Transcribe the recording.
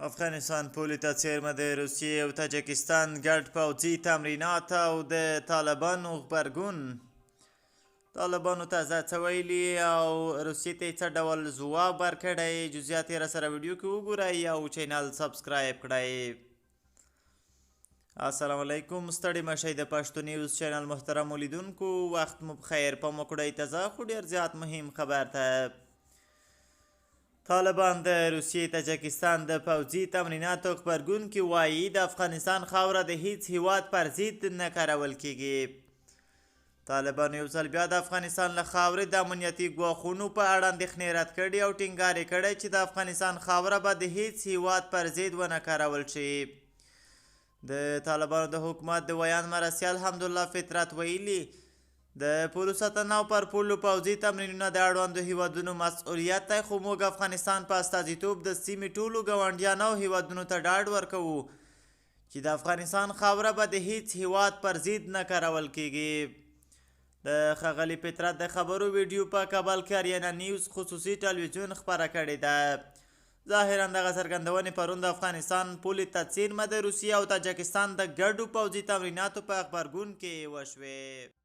افغانستان پولې ته څېرمه د روسیې او تاجکستان ګډ پوځي تمرینات او د طالبانو غبرګون. طالبانو تازه څه ویلي او روسیې ته یې څه ډول ځواب ورکړی، جزئیات یې راسره ویډیو کې وګورئ او چینل subscribe کړئ. السلام علیکم، ستړي مه شئ د پښتو نیوز چینل محترمو لیدونکو، وخت مو پخیر. پام وکړئ تازه خو ډېر زیات مهم خبر ته. طالبان د روسیې تاجکستان د پوځي تمریناتو غبرګون کې وایي د افغانستان خاوره د هیڅ هیواد پر ضد نه کارول کیږي. طالبانو یو ځل بیا د افغانستان له خاورې د امنیتي ګواښونو په اړه اندېښنې رد کړې او ټینګار یې کړی چې د افغانستان خاوره به د هیڅ هیواد پر ضد ونه کارول شي. د طالبانو د حکومت د ویاند مرستیال حمدالله فطرت ویلي، د پولو ساتنه او پر پولو پوځي تمرینونه د اړوندو هیوادونو مسؤلیت دی، خو موږ افغانستان په استازیتوب د سیمې ټولو ګاونډیانو او هیوادونو ته ډاډ ورکوو چې د افغانستان خاوره به د هیڅ هیواد پر ضد نه کارول کیږي. د ښاغلي فطرت د خبرو ویډیو په کابل کې اریانا نیوز خصوصي ټلویزیون خپره کړې ده. ظاهرا دغه څرګندونې پرون د افغانستان پولې ته څېرمه د روسیې او تاجکستان د ګډو پوځي تمریناتو په غبرګون کې وشوې.